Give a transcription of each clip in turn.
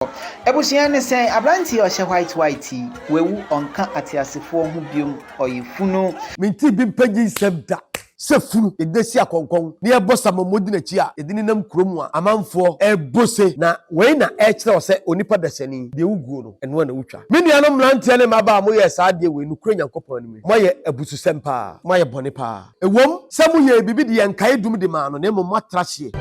Abusua ne sɛn? Aberanteɛ a ɔhyɛ white white yi, wawu, ɔnka ateasefoɔ ho biom, ɔyɛ funu. Mentee bi mpanyinsɛm da sɛ funu yɛde asi akɔnkɔn na yɛbɔ samammo di n'akyi a yɛde nenam kuro mu a amanfoɔ rebɔ se. Na wei na ɛrekyerɛ wo sɛ onipa dasani, deɛ woguo no, ɛno ara na wotwa. Me nuanom mmeranteɛ ne mmabaa a moyɛɛ saa adeɛ wei, nokorɛ Nyankopɔn anim yi, moayɛ abususɛm paa, moayɛ bɔne paa. Ɛwom sɛ moyɛɛ biribi de yɛɛ nkaedum de maa no, na mmom moatra hyeɛ.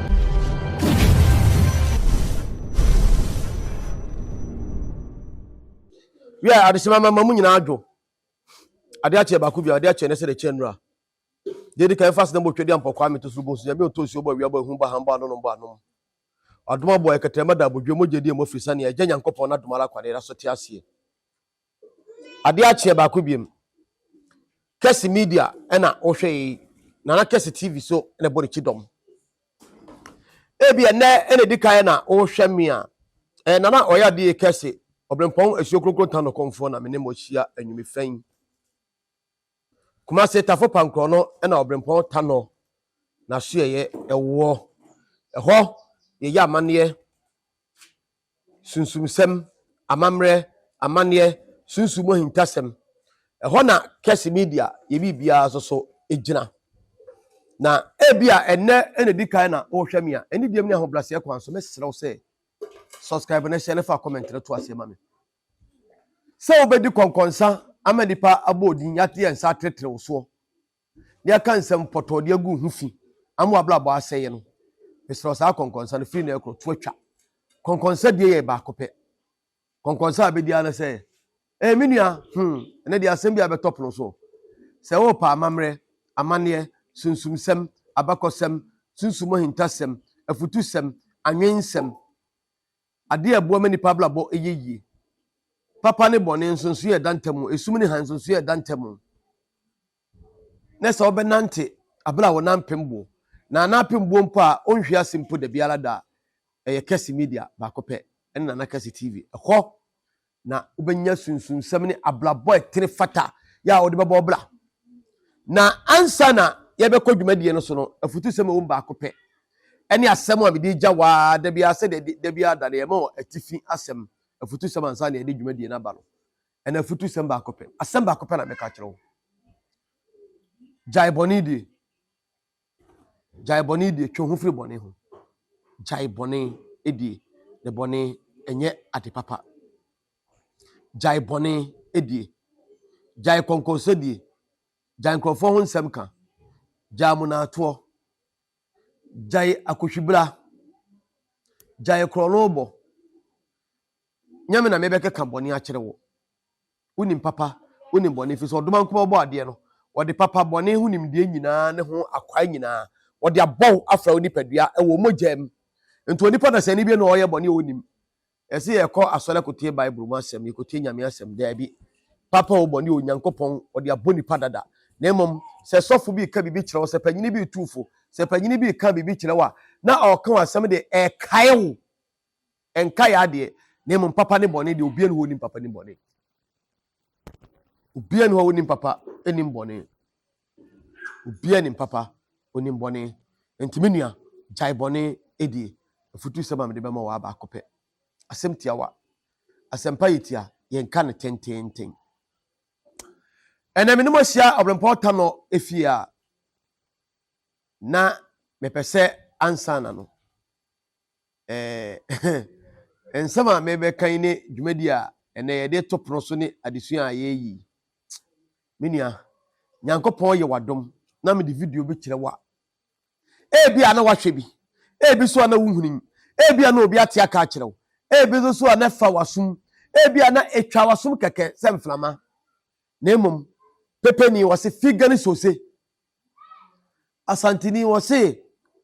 Wiɛ, adehyema mama mo nyinaa adwo. Ade akye baako bi, ade akye ne sɛ de kyɛ nnura. Deɛ edi kan fa aseda bɔ twɛdi ampɔ kwame to soro bonsu nyame ɔtɔ nsuo bɔ awia bɔ ehum bɔ aham bɔ anonom bɔ anom. Adom aboa ɛkɛtɛrɛma da abodwe mogya di emu afiri sane agya Nyankopɔn n'adom ara kwa na yɛda so te aseɛ. Adeɛ akyeɛ baako biem. Kɛse media ɛna wohwɛ yi. Nana Kɛse TV so ɛna ɛbɔ ne kyidɔm. Ebi ɛnɛ ɛna edi kan na wohwɛ me a. Ɛyɛ Nana ɔyɛ adeɛ kɛse. Ɔbrempɔn asuo kronkron tan nɔkɔmfoɔ na me ne mo ahyia anwumefɛn. Kumase Tafo Pankorɔ no ɛna Ɔbrempɔn Tanɔ n'asoɛeɛ ɛwɔ. Ɛhɔ yɛyɛ amanneɛ sunsumsɛm, amammerɛ, amanneɛ, sunsum mu ahintasɛm. Ɛhɔ na Kɛse Media yɛ biribiara nso so gyina. Na ebia ɛnnɛ na ɛdi kan na wohwɛ me a, ɛne deɛm ne ahobrɛaseɛ kwan so, mɛsrɛ wo sɛ subscribe na hyɛ ne fa comment no to aseɛ ma me. Sɛ wobɛdi kɔnkɔnsa ama nipa abɔ odin, yɛate yɛn nsa ateretere wo soɔ, na yɛaka nsɛm pɔtɔɔ de agu wo ho fi ama w'abrabɔ asɛeɛ no, mesrɛ wo saa kɔnkɔnsa no firi na ɛkorɔ to atwa. Kɔnkɔnsa die yɛ baako pɛ. Kɔnkɔnsa a bɛdi ara ne sɛ, ee me nua, hmm, ɛnɛ deɛ asɛm bi a bɛtɔ pono so. Sɛ worepɛ amammerɛ, amanneɛ, sunsumsɛm, abakɔsɛm, sunsum ahintasɛm, afutusɛm, anwensɛm, adeɛ a ɛboa ma nipa abrabɔ yɛ yie, papa ne bɔne, nsonsonoeɛ a ɛda ntam, esum ne hann, nsonsonoeɛ a ɛda ntam, na sɛ wobɛnante abere a wɔn ampem boɔ na anaa apem boɔ mpo a ɔnhwe ase mpo da biara da a, ɛyɛ Kɛse Media baako pɛ ɛne Nana Kɛse TV. Ɛhɔ na wobɛnya sunsunsɛm ne abrabɔ a ɛtene fata yɛ a wode bɛbɔ bra. Na ansa na yɛbɛkɔ dwumadie no so no, afutusɛm a ɛwɔ mu baako pɛ ɛne asɛm a mede gya waa da biara sɛdeɛ da biara da no yɛma wɔ atifi asɛm afutusɛm ansa na yɛde dwumadie no aba no. Ɛna afutusɛm baako pɛ. Asɛm baako pɛ na meka kyerɛ wo. Gyae bɔne die. Gyae bɔne die. Twe ho firi bɔne ho. Gyae bɔne die. Ne bɔne ɛnyɛ ade papa. Gyae bɔne die. Gyae kɔnkɔnsɛ die. Gyae nkurɔfoɔ ho nsɛm ka. Gyae amonaatoɔ. Gyae akohwibra. Gyae korɔnobɔ. Nyɛ me na mebɛkeka bɔne akyerɛ wo. Wonim papa, wonim bɔne, ɛfiri sɛ Ɔdomankoma ɔbɔɔ adeɛ no, ɔde papa, bɔne ho nimdeɛ nyinaa ne ho akwae nyinaa, ɔde abɔ wo afra wo nipadua wɔ wo mogya mu. Nti onipa dasani bi na ɔyɛ bɔne a ɔnnim. Ɛsɛ yɛkɔ asɔre akɔtie Bible mu asɛm, yɛkɔtie Nyame asɛm. Daabi. Papa o, bɔne o, Onyankopɔn ɔde abɔ nipa dada. Na mmom, sɛ sɔfo bi reka biribi kyerɛ wo, sɛ panyini bi retu wo fo, sɛ panyini bi reka biribi kyerɛ wo a, na ɔreka wo asɛm de ɛrekae wo. Ɛnkae adeɛ, na mmom papa ne bɔne deɛ obiara ni hɔ onim papa nim bɔne. Obiara ni hɔ onim papa nim bɔne. Obiara nim papa onim bɔne. Nti me nua, gyae bɔne edie. Afutu sɛm a mede bɛma wɔ abaako pɛ. Asɛm tiawa. Asɛmpa yɛ tia, yɛnka no tententen. Ɛnɛ me ne mo ahyia Ɔbrempɔn Tanɔ efie a na mepɛ sɛ ansa na no Ɛɛ, nsɛm a merebɛka yi ne dwumadi a ɛnnɛ yɛde to pono so ne adesua a yɛreyi yi. Me nua, Nyankopɔn yɛ w'adom na mede video bi kyerɛ wo a, ebi a na wahwɛ bi, ebi so a na wohuni, ebi a na obi ate aka akyerɛ wo, ebi nso so a na ɛfa w'asom, ebi a na etwa w'asom kɛkɛ sɛ mframa. Na mmom, pepeni wɔse figa ne sose. Asanteni, wɔse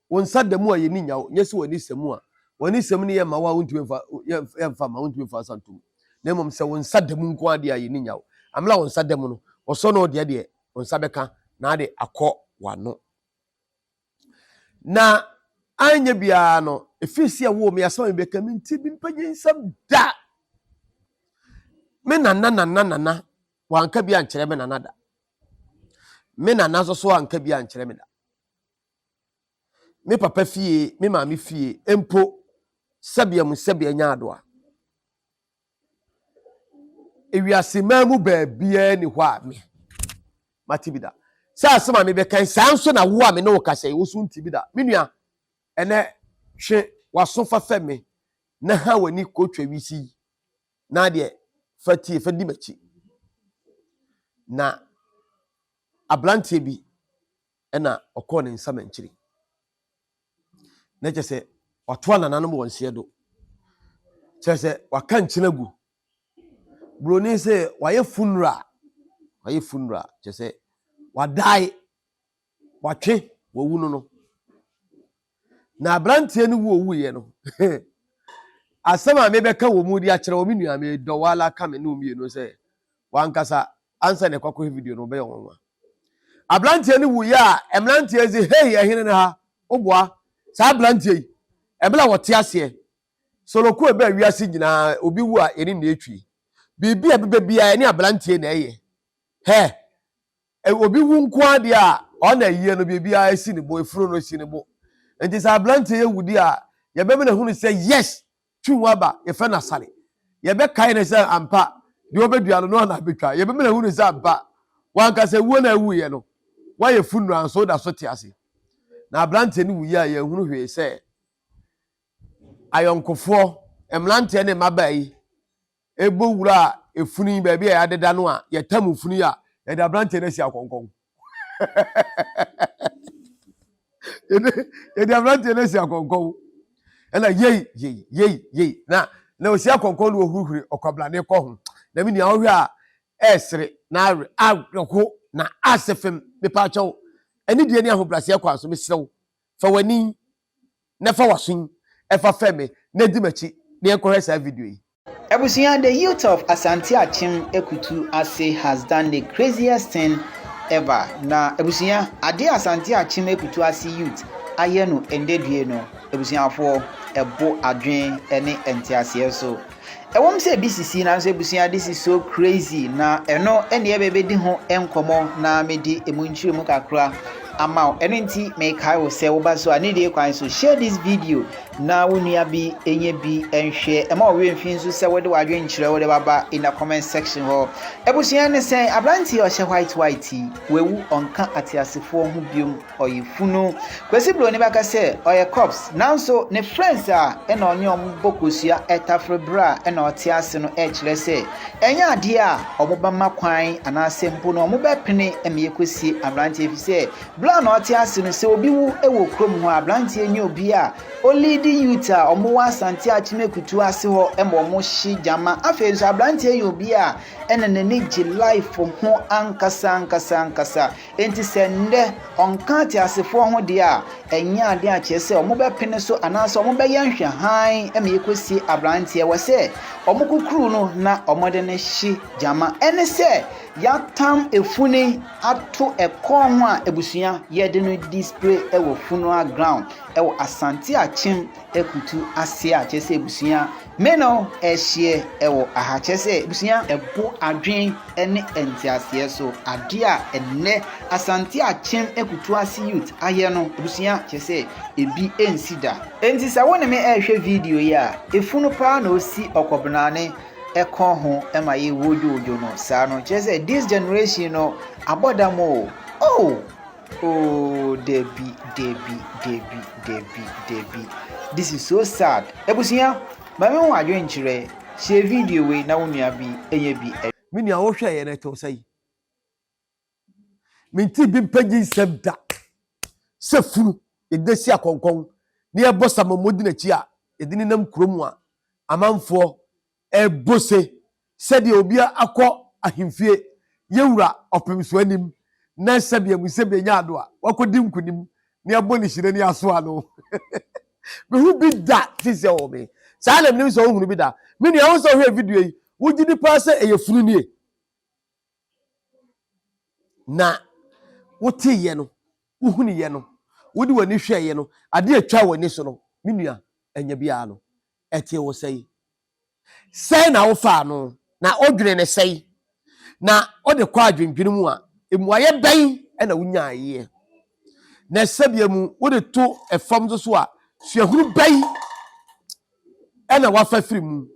wo nsa da mu a yɛni nya wo, nyɛ sɛ w'ani sɛ mu a. W'ani sɛ mu no yɛ ma wo a wontumi mfa yɛmfa ma wontumi mfa nsa ntom. Na mmom sɛ wo nsa da mu nko ara deɛ a yɛni nya wo. Amena wo nsa da mu no, wɔsɔ no deɛ deɛ wo nsa bɛka na ade akɔ w'ano. Na anyɛ biara no, ɛfiri sɛ ɛwoo me asɛm a mebɛka me nti bi mpanyinsɛm da. Me nana nana nana wanka bi ankyerɛ me nana da. Me nana nso so anka bi ankyerɛ me da. Me papa fie, me maame fie, mpo sɛbea mu sɛbea nya adoa. Ewiase man mu baabiara ni hɔ a me mate bi da. Sɛ asɛm a mebɛka yi, saa nso na wo a me ne wo kasa yi, wo nso nte bi da. Me nua, ɛnɛ twe w'aso fa fɛ me na ha w'ani kɔtwa wisi yi na adeɛ fa tie fa di m'akyi. Na aberanteɛ bi ɛna ɔkɔɔ ne nsamankyiri. Na kyerɛ sɛ watoa nananom wɔ nseɛ do. Kyerɛ sɛ waka nkyene agu. Buroni sɛ wayɛ funeral, wayɛ funeral kyerɛ sɛ wadae, watwe, wawu no no. Na aberanteɛ no wu owuiɛ no, asɛm a mebɛka wɔ mu de akyerɛ wɔ me nua medɔ wo ala ka me ne wo mmienu sɛ wankasa ansa na ɛkɔ akɔhwɛ video no wobɛyɛ nwanwa. Aberanteɛ no wuiɛ a mmeranteɛ dze hei ɛhene no ha woboa saa aberanteɛ yi ɛberɛ a wɔte aseɛ Soloko ɛbaa wiase nyinaa obi wu a yɛne na ɛtwi biribi a ɛbɛba biara yɛne aberanteɛ na ɛyɛ hɛ obi wu nko ara deɛ a ɔna ayie no biribiara esi ne bo efunu no si ne bo nti sɛ aberanteɛ yɛ wudi a yɛbɛma no ahunu sɛ yes twi ho aba yɛfɛ no asare yɛbɛkae no sɛ ampa deɛ ɔbɛdua no no ana abɛtwa yɛbɛma no ahunu sɛ ampa wankasa wuo na awuiɛ no wayɛ funeral nso da so te ase na aberanteɛ no wuiɛ a yɛnhunu hwee sɛ ayɔnkofoɔ mmeranteɛ ne mmabaa yi ɛbɔ wura a efunu yi baabi a yɛadeda no a yɛtam funu yi a yɛde aberanteɛ no asi akɔnkɔn yɛde yɛde aberanteɛ no asi akɔnkɔn ɛna yei yei yei yei na na osi akɔnkɔn no ohurihuri ɔkwabrane kɔ ho na mi nua ɔhwɛ a ɛresere na awe awerɛho na asɛ fam mepa akyɛw ɛne deɛ ne ahobrɛaseɛ kwan so mesrɛ wo fa w'ani na fa w'aso yi ɛfa fɛ me na di m'akyi na yɛnkɔhwɛ saa video yi. Abusua, the youth of Asante Akyem Ekutu Ase has done the craziest thing ever. Na abusua, adeɛ Asante Akyem Ekutu Ase youth ayɛ no ɛndɛ due no, abusuafoɔ, ɛbo adwen ne nteaseɛ so. Ɛwom sɛ ebi sisi nanso abusua this is so crazy na ɛno ɛne ɛbɛbɛdi ho nkɔmmɔ na mede emu nkyerɛmu kakra ama wo. Ɛno nti mekae wo sɛ woba so a ne deɛ kwan so share this video na wo nua bi ɛnyɛ bi nhwɛ. Ɛma wo werɛ mfi nso sɛ wode w'adwenkyerɛ wode baba in the comment section hɔ. Abusua ne sɛn aberanteɛ ɔhyɛ white white yi wawu ɔnka ateasefoɔ ho biom ɔyɛ funu. Kwasi Broni bɛka sɛ ɔyɛ corpse nanso ne friends a ɛna ɔne wɔn bɔ kosua ɛtafere berɛ a ɛna ɔte ase no ɛkyerɛ sɛ ɛnyɛ adeɛ a wɔn bɛma kwan anaasɛ mpo no wɔn bɛpene ma yɛkɔsie aberanteɛ ɛfiri sɛ berɛ a na ɔte ase no sɛ obi wu wɔ kurom hɔ a aberanteɛ nyɛ obi a ɔleadi youth a wɔn wɔ Asante Akyem Akutu ase hɔ ma wɔn hye gyama. Afei nso aberanteɛ yɛ obi a ɛna n'ani gye life ho ankasa ankasa ankasa. Enti sɛ nnɛ ɔnka ateasefoɔ ho deɛ a, ɛnyɛ adeɛ a kyerɛ sɛ wɔbɛpene so anaasɛ wɔbɛyɛ nhwɛhan ma yɛkɔsie aberanteɛ. Wɔ sɛ wɔkukuru no na wɔde no hye gyama. Ɛne sɛ yɛatam efunu ato ɛkɔn ho a abusua yɛde no display wɔ funeral ground wɔ Asante Akyem Akutu ase a kyerɛ sɛ abusua me no ɛhyeɛ wɔ aha. Kyerɛ sɛ abusua ɛbo adwen ne nteaseɛ so adeɛ a ɛnnɛ Asante Akyem Akutu ase youth ayɛ no abusua kyerɛ sɛ ebi nsi da. Enti sɛ wo ne me ɛrehwɛ video yi a, efunu paa na osi ɔkɔbenane ɛkɔn ho ma yɛ wodwowodwo no saa no. Kyerɛ sɛ this generation no abɔ dam o. Oh! Oh dabi dabi dabi dabi dabi this is so sad. Abusua ma me hu adwenkyerɛ share video wei na wo nua bi nyɛ bi. Me nua wohwɛ yɛ no ɛte wo sɛn? Mente bi mpagye nsɛm da sɛ funu yɛde si akɔnkɔn na yɛbɔ samammo di n'akyi a yɛde ne nam kurom a amanfoɔ ɛbɔ se sɛdeɛ obi akɔ ahemfie yɛwura ɔpemso anim na sɛdeɛ mu sɛ bɛnya ado a wakɔdi nkonim na yɛabɔ ne hyire ne asoa no mehu bi da te sɛ wɔ me saa na menim sɛ wohunu bi da me nua wo sɛ wohwɛ video yi wogye di paa sɛ ɛyɛ funu nie Na woteeɛ no, wohunuiɛ no, wode w'ani hwɛeɛ no, adeɛ atwa w'ani so no, me nua, ɛnyɛ biara no, ɛtee wo sɛe. Sɛe na wofaa no, na wodwene ne sɛe, na wode kɔ adwendwene mu a, mmuaeɛ bɛn na wonyaeɛ? Na sɛbea mu wode to fam nso so a, suahunu bɛn na wafa firi mu?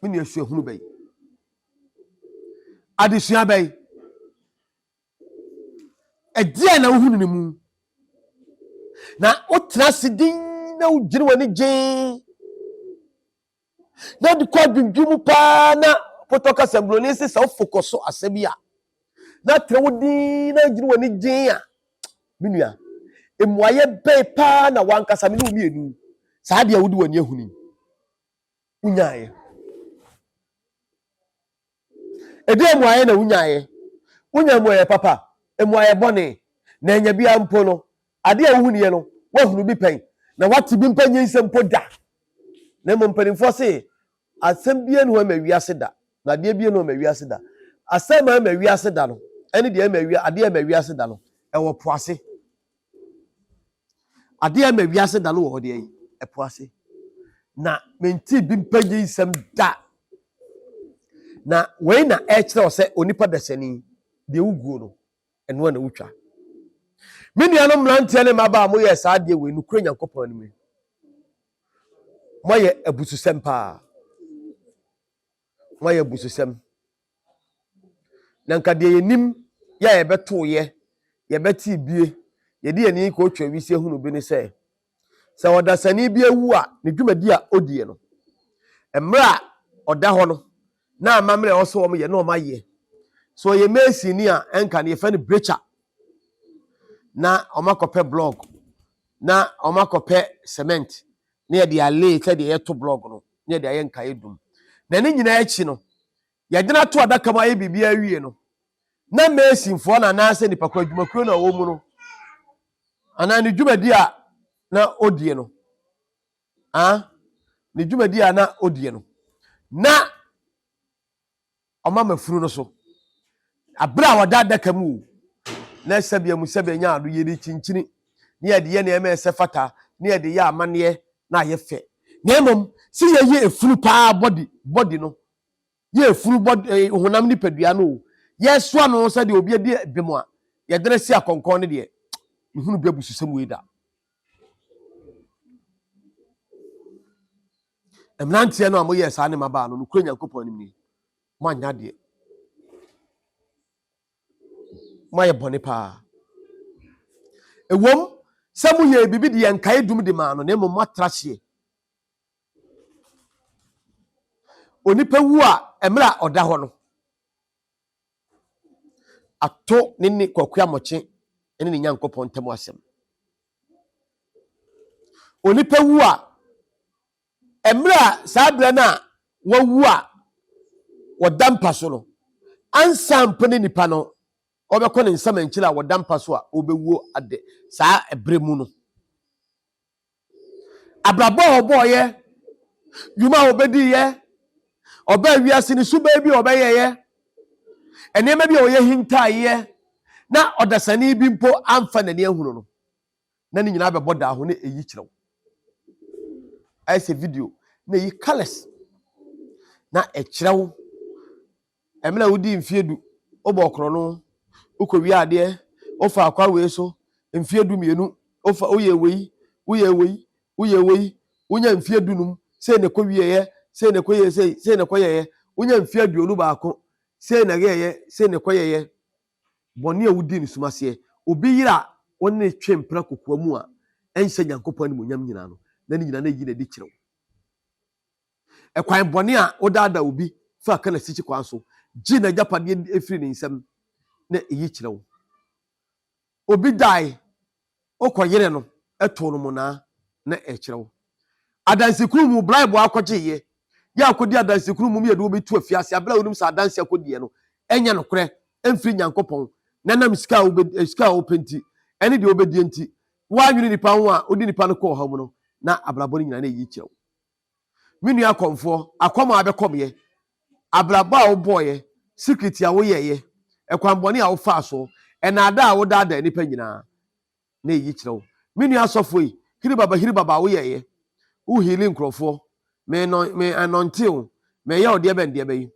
Me nua suahunu bɛyi. Adesua bɛyi. Ɛdeɛn na wohunu ne mu? Na wotena ase din na wogyina w'ani gyee na wode kɔ adwendwen mu paa na potɔ kasa buroni se sɛ wofokɔ so asɛm yi a na tena wo din na wogyina w'ani gyee a me nua mmuayɛ bɛn paa na wankasa me ne wo mmienu saa deɛ wode w'ani ahunu wonyaeɛ Ɛdeɛn mmuaeɛ na wonyaeɛ? Wonya mmuaeɛ papa, mmuaeɛ bɔne, na anya biara mpo no, adeɛ a wohunuiɛ no, woahunu bi pɛn, na woate bi mpo nyinsɛn mpo da. Na mmom mpanimfoɔ se, asɛm biara nni hɔ ɛma wiase da, na adeɛ biara nni hɔ ɛma wiase da. Asɛm a ɛma wiase da no, ɛne deɛ ɛma wia, adeɛ a ɛma wiase da no, ɛwɔ po ase. Adeɛ a ɛma wiase da no wɔ hɔ deɛ yi, ɛpo ase. Na mentee bi mpanyinsɛm da. Na wei na ɛkyerɛ wo sɛ onipa dasani, deɛ woguo no, ɛno na wotwa. Me nuanom mmeranteɛ ne mmabaa a moyɛɛ saa adeɛ wei, nokorɛ Nyankopɔn anim yi, moayɛ abususɛm paa. Moayɛ abususɛm. Na nka deɛ yɛnim yɛ a yɛbɛtoeɛ, yɛbɛtee bie, yɛde yɛn ani kɔtwa wisie hunu bi ne sɛ, sɛ ɔdasani bi awu a, ne dwumadi a ɔdie no, mmerɛ a ɔda hɔ no, na amammerɛ a ɛwɔ sɛ wɔyɛ na wɔayɛ. Sɛ ɔyɛ masonni a, ɛnka no yɛfrɛ no breacher. Na wɔakɔpɛ blɔg, na wɔakɔpɛ cement, na yɛde alay sɛdeɛ yɛto blɔg no, na yɛde ayɛ nkaeɛ dum. Na ne nyinaa akyi no, Yɛde no ato adaka mu ayɛ biribiara awie no, na Masonfoɔ no anaasɛ nipa ko adwumakuo no a ɔwɔ mu no, anaa ne dwumadi a na ɔdie no, ah, ne dwumadi a na ɔdie no, na ɔma mafunu no so. Abere a wɔda adaka mu o, na sɛbea mu sɛbea nya ado yɛde kyinkyini, ne yɛde yɛ nneɛma ɛsɛ fata, ne yɛde yɛ amanneɛ na ayɛ fɛ. Na mmom, sɛ yɛyɛ efunu paa bɔdi bɔdi no, yɛ efunu bɔ eh, honam nipadua no o, yɛsoa no sɛdeɛ obi adi bem a yɛde no si akɔnkɔn no deɛ, mehunu bi abususɛm wei da. Mmeranteɛ no a moyɛɛ saa ne mmabaa no, nokorɛ Nyankopɔn anim nie, moanyɛ adeɛ. Moayɛ bɔne paa. Ɛwom sɛ moyɛɛ biribi de yɛ nkae dum de maa no, na mmom moatra hyeɛ. Onipa wu a, mmerɛ a ɔda hɔ no, ato ne ne Kwaku Amɔkye ne ne Nyankopɔn ntam asɛm. Onipa wu a, mmerɛ a saa berɛ no a wawu a wɔda mpa so no, ansa mpo ne nipa no ɔbɛkɔ ne nsam nkyere a wɔda mpa so a ɔbɛwuo ade saa ɛberɛ mu no. Abrabɔ a ɔbɔɔyɛ, dwuma a ɔbɛdiiɛ, ɔbaa wiase ne suban bi a ɔbɛyɛeɛ, nneɛma bi a ɔyɛ hintaeɛ na ɔdasani bi mpo amfa n'ani ahunu no, na ne nyinaa bɛbɔ daa ho na ɛyi kyerɛ wo. Ayɛ sɛ video na ɛyi colors na ɛkyerɛ wo Mmerɛ a wodii mfeɛ du, wobɔɔ korɔno, wokɔwiaa adeɛ, wofaa kwa wei so, mfeɛ 12, wofa, woyɛɛ wei, woyɛɛ wei, woyɛɛ wei, wonya mfeɛ 15, sei na ɛkɔwieeɛ, sei na ɛkɔyɛɛ sei, sei na ɛkɔyɛeɛ, wonya mfeɛ 21, sei na ɛyɛeɛ, sei na ɛkɔyɛeɛ. Bɔne a wodii no sum aseɛ, obi yere a wo ne no twe mpena kokoa mu a ɛnhyɛ Nyankopɔn animuonyam nyinaa no, na ne nyinaa na ɛyi no adi kyerɛ wo. Ɛkwan bɔne a wodaadaa obi fa ka n'asikyi kwan so gye n'agyapadeɛ firi ne nsam na eyi kyerɛ wo. Obi dae, wokɔyere no too no mmonnaa na ɛkyerɛ wo. Adansekuru mu bribe a wokɔgyeeɛ, yɛ a wokɔdi adansekuru mu yɛde wo bɛtu afiase aberɛ a wonim sɛ adanse a wokɔdiiɛ no ɛnyɛ nokorɛ ɛmfiri Nyankopɔn na ɛnam sika a wobɛ sika a wopɛ nti ɛne deɛ wobɛdie nti woanwene nipa ho a wode nipa no kɔ ɔhaw mu no na abrabɔ no nyinaa na ɛyi kyerɛ wo. Me nua akɔmfoɔ, akɔm a wabɛkɔmeɛ, abrabɔ a wobɔeɛ, secret a woyɛeɛ, ɛkwan bɔne a wofaa soɔ, ɛnaadaa a wodaadaa nnipa nyinaa, na ɛyi kyerɛ wo. Me nua asɔfoɔ yi, hiribaba hiribaba a woyɛeɛ, wo heali nkurɔfoɔ, me me anɔnte wo, meyɛ wo deɛ bɛn deɛ bɛyi,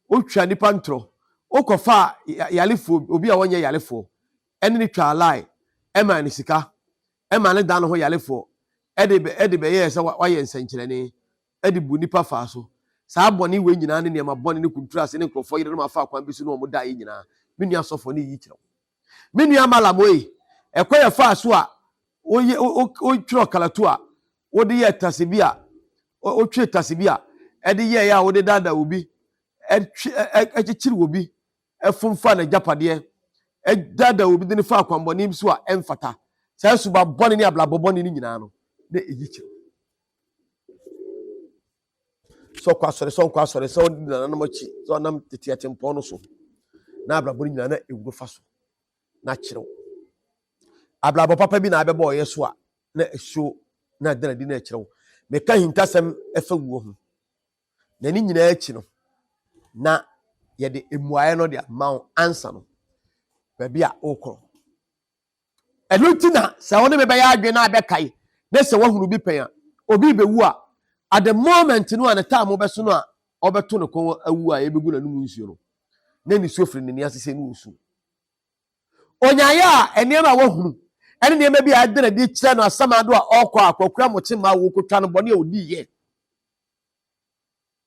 wotwa nnipa ntorɔ, wokɔfaa yarefoɔ, obi a ɔnyɛ yarefoɔ, ɛne no twaa lie, ɛmaa no sika, ɛma no dan ne ho yarefoɔ de bɛ de bɛyɛɛ sɛ wayɛ nsɛnkyerɛnne de bu nnipa faa so. Saa bɔne wei nyinaa ne nneɛma bɔne ne kunturu ase ne nkurɔfoɔ yerenom afa akwan bi so ne wɔn daeɛ nyinaa, me nua sɔfoɔ ne yi kyerɛ wo. Me nua Malam oi, ɛkwan a ɛfaa so a woyɛ wotwerɛ kalatu a wode yɛɛ tase bi a wotwee tase bi a ɛde yɛeɛ a wode daadaa obi ɛtwe ɛkyekyere obi ɛfom faa n'agyapadeɛ ɛdaadaa obi de no faa akwammɔne bi so a ɛmfata saa suba bɔne ne abrabɔ bɔne no nyinaa no na ɛyi kyerɛ sɛ ɔkɔ asɔre sɛ ɔnkɔ asɔre sɛ ɔdi nananom akyi sɛ ɔnam tete atempɔn no so na abrabɔ no nyinaa na ɛwuro fa so na kyerɛw abrabɔ papa bi na abɛbɔ ɔyɛ so a na ɛsuo na ɛda n'adi na ɛkyerɛw meka hintasɛm ɛfa wuo ho na ne nyinaa akyi no na yɛde mmuaeɛ no de ama wo ansa no baabi a wokɔ Ɛno nti na sɛ wo ne me bɛyɛ adwene na abɛkae na sɛ woahunu bi pɛn a, obi rebɛwu a, at the moment no a ne time bɛso no a ɔbɛto ne kɔn awu a yɛbɛgu n'anom nsuo no, na nisuo firi n'ani ase sɛ ne ɔsu. Onyaeɛ a nneɛma a wahunu ne nneɛma bi a ɛda n'adi kyerɛ no asamado a ɔrekɔ a Kwaku Amokye mma wɔkɔtwa no bɔne a ɔdiiɛ.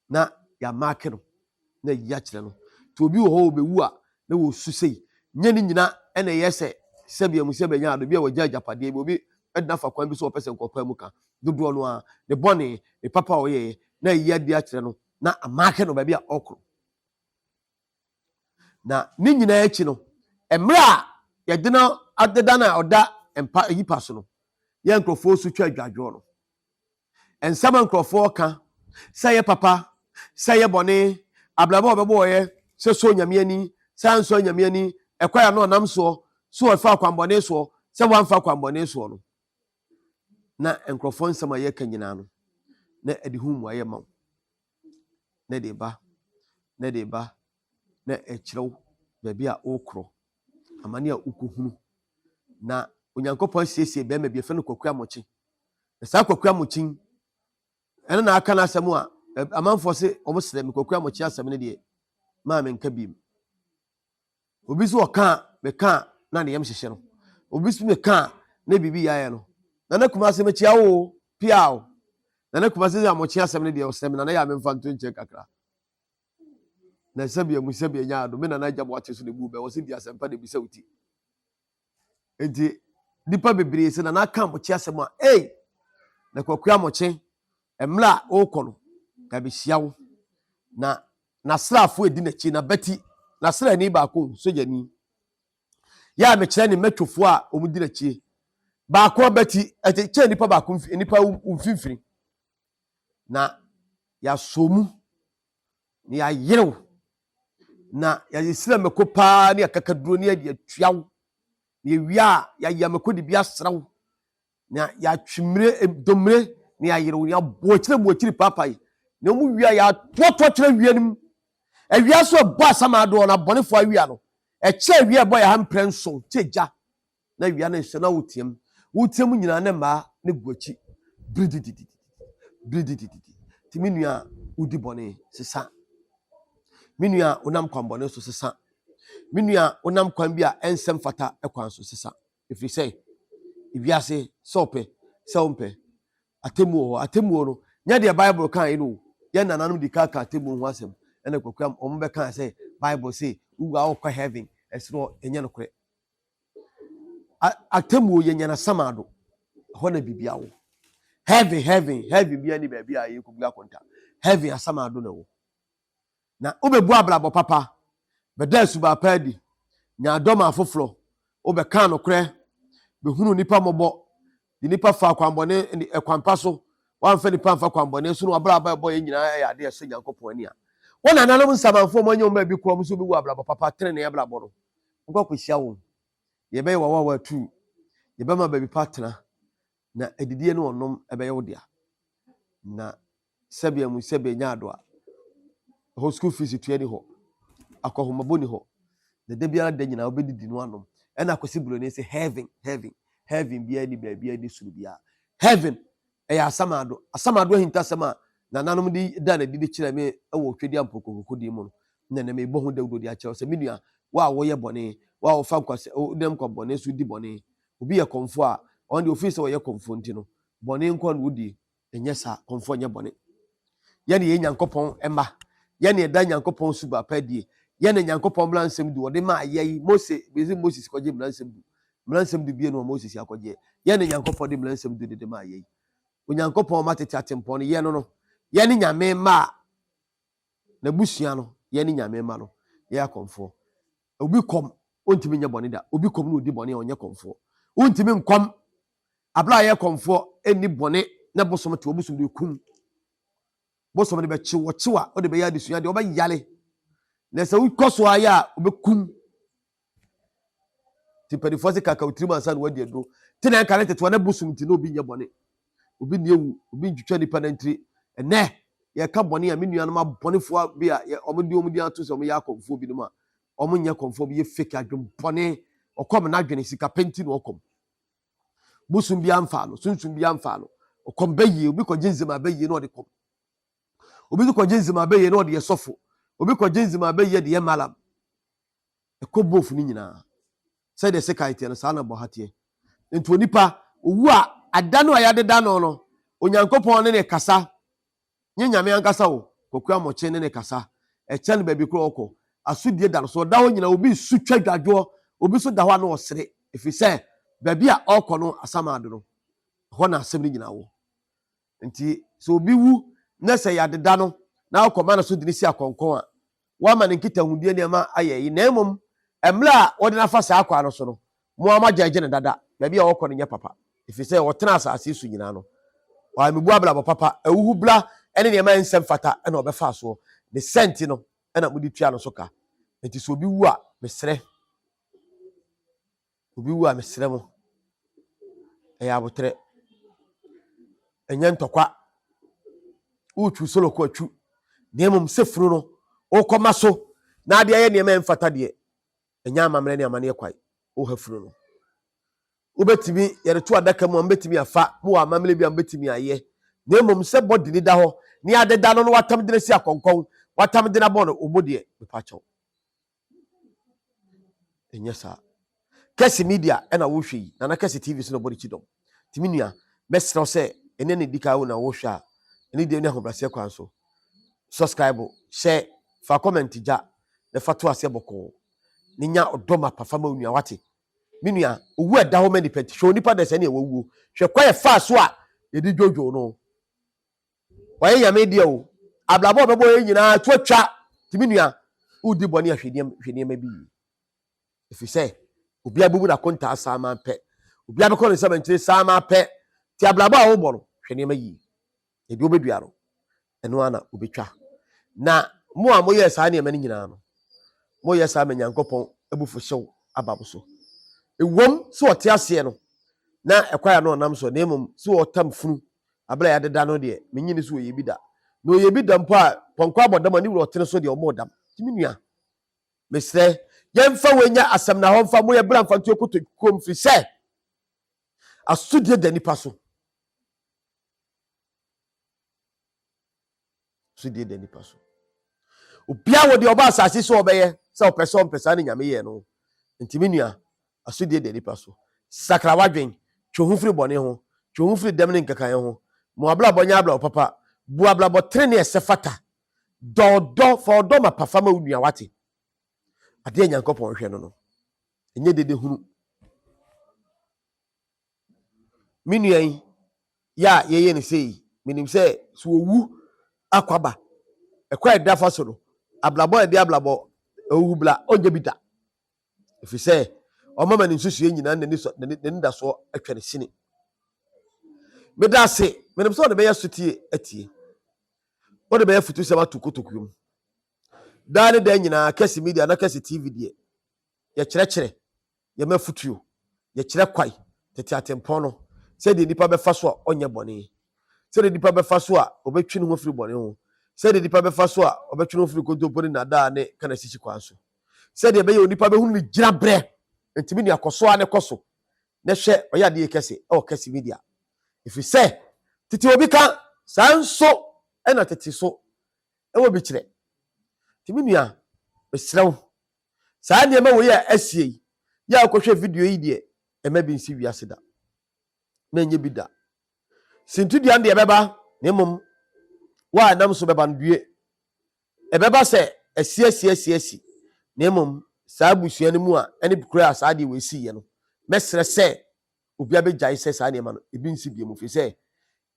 na yɛamaake no na ayi akyerɛ no. Nti obi wɔ hɔ ɔbɛwu a na wɔsu sei. Nyɛ ne nyina na ɛyɛ sɛ sɛbea mu sɛ bɛnya ade, obi a wagya agyapadeɛ bi, obi ɛdena fa kwan bi so ɔpɛ sɛ nkɔpaa mu ka. Dodoɔ no ara, ne bɔne, ne papa a ɔyɛeɛ, na ayi adi akyerɛ no na amaake no baabi a ɔkorɔ. Na ne nyinaa akyi no, mmerɛ a yɛde no adeda no a ɔda mpa ayipa so no, yɛ nkurɔfoɔ su twa adwadwoɔ no. Nsɛm a nkurɔfoɔ ka, sɛ ɛyɛ papa, sɛ ɛyɛ bɔne, abrabɔ a wɔbɛbɔeɛ, sɛ ɛsɔ Onyame ani, sɛ ansɔ Onyame ani, ɛkwan a na ɔnam soɔ, sɛ ɔfa akwammɔne soɔ, sɛ wamfa akwammɔne soɔ no, na nkurɔfoɔ nsɛm a yɛka nyinaa no, na ɛde ho mmuaeɛ ma wo, na ɛde ba, na ɛde ba, na ɛkyerɛ wo baabi a wokorɔ, amane a wokɔhunu. Na Onyankopɔn asiesie bɛrima bi, yɛfrɛ no Kwaku Amokye. Na saa Kwaku Amokye yi, ɛno na aka n'asɛm a amanfoɔ se wɔn srɛ me Kwaku Amokye asɛm no deɛ, maa menka biem. Obi so ɔka a, meka a, na ne yam hyehye no. Obi so meka a, na biribi yɛ ayɛ no. Nana Kumase mekyia wo o, pia o. Nana Kumase sɛ Amokye asɛm no deɛ ɔsrɛ me, Nana yɛ a memfa nto nkyɛn kakra. Na sɛbea mu sɛbea nya ado, me nana agya boakye so na ebu bɛ, wɔse di asɛmpa na ebisa wo ti. Nti nipa bebree sɛ nana aka amokye asɛm a, ei, na kwaku amokye, mmerɛ a wokɔ no, yɛabɛhyia wo. Na n'asraafo edi n'akyi, na bɛti, n'asraani baako, sogyani, yɛ a mekyerɛ ne mɛtwofoɔ a wɔn di n'akyi, baako abati, ɛte kyɛn nipa baako, nipa mfimfini. Na yɛasɔ mu, na yɛayerew, na yɛayɛ sira mako paa ne akakaduro ne yɛde atua wo. Na yɛwie a, yɛayɛ mako de bi asra wo, na yɛatwe mmire, domire, na yɛayerew, na yɛabɔ akyire bɔ akyiri paapae. Na wɔn wie a, yɛatoatoa kyerɛ awia no mu. Awia nso ɛbɔ asamadoɔ na abɔnefoɔ awia no. Ɛkyɛ awia ɛbɔ yɛ ha mprɛ nson, kyɛ gya. na awia no nhyɛ na woteam woteam nyinaa na mmaa no gu akyi biridididi biridididi nti me nua a wodi bɔne sesa me nua a wonam kwan bɔne so sesa me nua a wonam kwan bi a ɛnsɛ mfata kwan so sesa ɛfiri sɛ ewiase sɛ ɔpɛ sɛ wompɛ atemmuo hɔ atemmuo no nyɛ deɛ bible kan yi no yɛn nananom di ka ka atemmuo ho asɛm ɛna kwakuam wɔn bɛka sɛ bible se wowu a wokɔ heaven ɛsoro ɛnyɛ nokorɛ Atemmuo yɛ nyanasamado. Ɛhɔ na biribi awo. Heaven, heaven, heaven bia ni baabi a yɛkɔbu akonta. Heaven asamado na ɛwɔ. Na wobɛbu abrabɔ papa, bɛda asubaa pa adi, nya adɔ ma afoforɔ, wobɛka nokorɛ, bɛhunu nnipa mmɔbɔ, de nnipa fa akwanbɔne ne ɛkwan pa so, woamfa nnipa amfa kwanbɔne so na w'abrabɔ a ɛbɔ yɛn nyinaa yɛ adeɛ a ɛsɔ Nyankopɔn ani a, wo nananom nsamanfoɔ a wɔanya wɔn baabi korɔ, wɔn nso bɛwu abrabɔ papa, tenenee abrabɔ no. Wokɔ akɔhyia wɔn. Yɛbɛyɛ w'awaawa atuu. Yɛbɛma baabi pa atena, na adidie ne ɔnom ɛbɛyɛ wo dea. Na sɛbea mu sɛbea nya ado a, ɛhɔ school fees tua ni hɔ, akɔhomabɔ ni hɔ, na da biara da nyinaa wobɛdidi no anom. Ɛna Kwasi Buroni sɛ heaven, heaven, heaven biara ni baabiara ni soro biara. Heaven ɛyɛ asamado. Asamado ahintasɛm a nananom de da no adi de kyerɛɛ me wɔ Tweduam Pokokokodie mu no, na ɛnnɛ merebɔ ho dawuro de akyerɛ wo sɛ, me nua, wo a woyɛ bɔne, wo a wofa nkwasea, wonam kwammɔne so di bɔne, obi yɛ kɔmfoɔ a, ɔno deɛ ɔfiri sɛ ɔyɛ kɔmfoɔ nti no, bɔne nko ara na ɔdie. Ɛnyɛ saa, kɔmfoɔ nyɛ bɔne. Yɛne yɛ Nyankopɔn mma. Yɛne ɛda Nyankopɔn su ba pa adie. Yɛne Nyankopɔn mmara nsɛm du ɔde maa yɛn. Mose, bɛsi Moses kɔgye mmara nsɛm du. Mmara nsɛm du bie no wɔ Moses akɔgyeɛ. Yɛne Nyankopɔn de mmara nsɛm du de de maa yɛn. Onyankopɔn ma tete atempɔn no, yɛn no no, yɛne Nyame mma a n'abusua no, yɛne Nyame mma no, yɛyɛ akɔmfoɔ. Obi kɔm, ɔntumi nyɛ bɔne da. Obi kɔm na ɔdi bɔne a, ɔnyɛ kɔmfoɔ. Wontumi nkɔm abere a yɛ kɔmfoɔ ɛnni bɔne na bosom te bosom de kum. Bosom de bɛkyew, wɔkyew a, wode bɛyɛ adesua deɛ wɔbɛyale. Na sɛ wokɔ so ayɛ a, wobɛkum. Nti mpanimfoɔ se kaka wo tirim ansa na woadi aduro. Te na ɛnka ne tetewa na bosom nti na obi nyɛ bɔne. Obi nni awu, obi ntwitwa nipa nantiri. Ɛnɛ, yɛka bɔne a me nuanom abɔnefoɔ bi a wɔn de wɔn din ato sɛ wɔyɛ akɔmfoɔ binom a wɔn nyɛ kɔmfoɔ bi yɛ fake adwen bɔne. Ɔkɔm n'adwene sika pɛ nti na ɔkɔm. Bosom bi amfa no, sunsum bi amfa no. Ɔkɔm bɛyie, obi kɔgye nzema bɛyie na ɔde kɔm. Obi nso kɔgye nzema bɛyie na ɔde yɛ sɔfo. Obi kɔgye nzema bɛyie de yɛ malam. Ɛkɔ both no nyinaa. Sɛdeɛ sekan teɛ no, saa na bɔha teɛ. Nti onipa, owu a, ada no a yɛadeda no no, Onyankopɔn ne ne kasa. Nye Nyame ankasa o, Kwaku Amokyee ne ne kasa. Ɛkyɛ no baabi korɔ ɔkɔ. Asodie da no so. Ɔda hɔ nyinaa, obi resu twa dwadwoɔ, obi nso da hɔ a na ɔsere. Ɛfiri sɛ, baabi a ɔrekɔ no, Asamado no, ɛhɔ na asɛm no nyinaa wɔ. Nti sɛ obi wu na sɛ yɛadeda no na wokɔma no so de no si akɔnkɔn a, woama ne nkitahodie nneɛma ayɛ yi. Na mmom, mmerɛ a wode no afa saa kwan no so no, mo ara moagyɛgye no dada. Baabi a ɔrekɔ no nyɛ papa, ɛfiri sɛ ɔtenaa asase yi so nyinaa no, wammebu abrabɔ papa, ahuhubra ne nneɛma a ɛnsɛ mfata na ɔbɛfaa soɔ. Ne saa nti no na mode tua no so ka. Nti sɛ obi wu a, mesrɛ, Obi wu a mesrɛ mo, ɛyɛ aboterɛ. Ɛnyɛ ntɔkwa. Wotwiw soloko atwu. Na mmom sɛ funu no, wokɔma so na ade ayɛ nneɛma a ɛmfata deɛ, ɛnyɛ amammerɛ ne amanneɛ kwae. Woha funu no. Wobɛtumi, yɛde to adaka mu a, mobɛtumi afa, mowɔ amammerɛ bi a mobɛtumi ayɛ. Na mmom sɛ bɔde ni da hɔ, ne adeda no na watam de no asi akɔnkɔn, watam de no abɔ no, wo bo deɛ, mepa kyɛw. Ɛnyɛ saa. Kɛse media ɛna wohwɛ yi. Nana Kɛse TV so na ɔbɔ ne kyidɔm. Nti me nua, mɛsrɛ wo sɛ ɛnɛ na ɛdi kan wo na wohwɛ a, ɛne deɛ ne ahobrɛaseɛ kwan so. Subscribe, hyɛ, fa comment gya, na fa to aseɛ bɔkɔɔ. Ne nya ɔdɔ mapa fa ma wo nua, wate? Me nua, owu a ɛda hɔ ma nipa nti, hwɛ onipa dɛ sɛnea wawuo. Hwɛ kwan ɛfaa so a yɛde dwodwoo no. Wayɛ Nyame deɛ o. Abrabɔ a ɔbɛbɔ yɛ nyinaa to atwa. Nti me nua, wodi bɔne a hwɛ nneɛma bi yie. Ɛfiri sɛ, obiara bɛbu n'akontaa saa ma pɛ. Obiara bɛkɔ ne nsam nkyere saa ma pɛ. Nti abrabɔ a wobɔ no, hwɛ nneɛma yie. Na deɛ wobɛdua no, ɛno ara na wobɛtwa. Na mo a moyɛɛ saa nneɛma no nyinaa no, moyɛ saa ma Nyankopɔn abufuhyew aba mo so. Ɛwom sɛ ɔte aseɛ no, na ɛkwan a na ɔnam so, na mmom sɛ ɔtam funu Abere a yɛadeda no deɛ, mennye nni sɛ ɔyɛ bi da. Na ɔyɛ bi da mpo a, pɔnkɔ abɔ dam a ne wura ɔtene so deɛ, ɔmmɔɔ dam. Nti me nua, mesrɛ, yɛmfa wei nyɛ asɛm na hɔ mfa mo yɛ bra mfa nto yɛn kotokuo mu, firi sɛ asodie da nipa so. Asodie da nipa so. Obiara wɔ deɛ ɔba asase so ɔbɛyɛ, sɛ ɔpɛ sɛ ɔmpɛ saa ne Nyame yɛɛ no. Nti me nua, asodie da nipa so. Sakra w'adwen, twe wo ho firi bɔne ho, twe wo ho firi dɛm ne nkekaeɛ ho. Ma w'abrabɔ nyɛ abrabɔ papa, bu abrabɔ trenee a ɛsɛ fata. Dɔ ɔdɔ, fa ɔdɔ mapa fa ma wo nua, wate? Adeɛ a Nyankopɔn hwɛ no no, ɛnyɛ dede hunu. Me nua yi, yɛ a yɛyɛ no sei yi, menim sɛ sɛ owu akɔ aba, ɛkwan a ɛda fa so no, abrabɔ a ɛde abrabɔ owu bla, ɔnyɛ bi da. Ɛfiri sɛ, ɔma ma ne nsusuiɛ nyinaa n'ani sɔ n'anidasoɔ atwa ne sini. Meda ase, menim sɛ ɔde bɛyɛ sotie atie. Wode bɛyɛ futusɛm ato kotokuo mu. Daa ne daa nyinaa, Kɛse Media na Kɛse TV deɛ, yɛkyerɛkyerɛ yɛma afotuo, yɛkyerɛ kwae, tete atempɔn no, sɛdeɛ nipa bɛfa so a ɔnyɛ bɔne, sɛdeɛ nipa bɛfa so a ɔbɛtwe ne ho afiri bɔne ho, sɛdeɛ nipa bɛfa so a ɔbɛtwe ne ho afiri nkontompo ne nnaadaa ne kanasisi kwan so, sɛdeɛ ɛbɛyɛ onipa bɛhunu ne gyinaberɛ. Enti me nua, kɔ so ara ne kɔ so na hwɛ ɔyɛ adeɛ kɛse ɛwɔ Kɛse Media, ɛfiri sɛ tete obi ka, saa nso ɛna tete so ɛwɔ bi kyerɛ. Nti me nua, mesrɛ wo, Saa nneɛma wei a asie yi, yɛ a wokɔhwɛ video yi deɛ, ɛmma bi nsi wiase da. Na ɛnyɛ bi da. Sintidua no deɛ ɛbɛba, na mmom Wo a ɛnam so bɛba no, due. Ɛbɛba sɛ asi asi asi asi, na mmom saa abusua no mu a ɛne kura a saa adeɛ wei siiɛ no, mɛsrɛ sɛ obiara bɛgyae sɛ saa nneɛma no ebi nsi bio mu, firi sɛ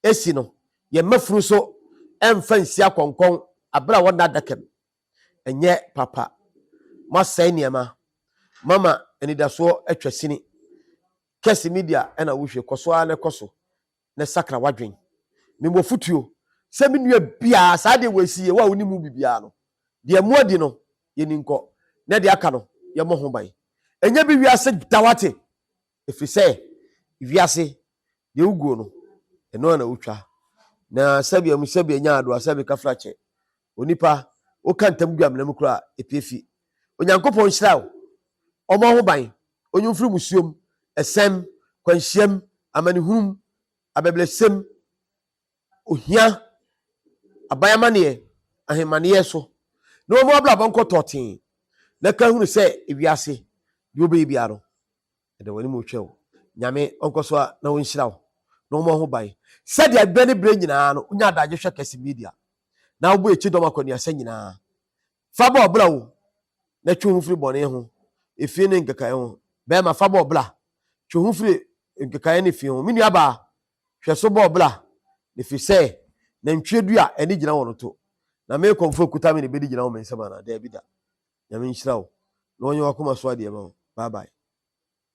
esi no yɛn mmafunu so ɛmfa nsi akɔnkɔn abere a wɔnna adaka mu. Ɛnyɛ papa. Moasɛe nneɛma. Mama anidasoɔ atwa sini. Kɛse media ɛna wohwɛ, kɔ so ara na ɛkɔ so na sakra w'adwen. Mewɔ fotuo sɛ me nua biara saa deɛ wɔasi yɛ wo a wonim mu bibiara no, deɛ mo adi no yɛni nkɔ na deɛ aka no yɛmmɔ ho ban. Ɛnyɛ bi wiase da wate, ɛfiri sɛ wiase deɛ woguo no ɛno ara na wotwa. Na sɛbea mu sɛbea nya adoa sɛbe kafra kyɛ onipa woka ntam gu amena mu koraa ɛpie fi. Onyankopɔn nhyira wo, ɔmmɔ ho ban, onyi wo mfiri musuom, ɛsɛm, kwanhyiam, amanehunum, abɛbrɛsɛm, ohia, aban amaneɛ, ahemaneɛ so, na wɔn abrabɔ nkɔ tɔɔtee, na ka hunu sɛ ewiase deɛ wobɛyɛ biara no, ɛda w'anim retwɛn wo. Nyame ɔnkɔ so a na ɔnhyira wo na ɔmmɔ ho ban sɛdeɛ berɛ ne berɛ nyinaa no wonya adagye hwɛ Kɛse Media na wobɔ akyi dɔm akɔneasa nyinaa. Fa bɔ ɔbra o, na twe wo ho firi bɔne ho, efi ne nkekaeɛ ho. Bɛrima, fa bɔ ɔbra, twe wo ho firi nkekaeɛ ne fi ho. Me nuabaa, hwɛ so bɔ ɔbra, ɛfiri sɛ nantwie dua a ɛne gyina wɔ no to, na me kɔmfoɔ kuta me na ɛbɛdi gyina wɔ me nsam anaa? Daabi da. Nyame nhyira wo na ɔnyɛ w'akoma so adeɛ ma wo. Bye bye.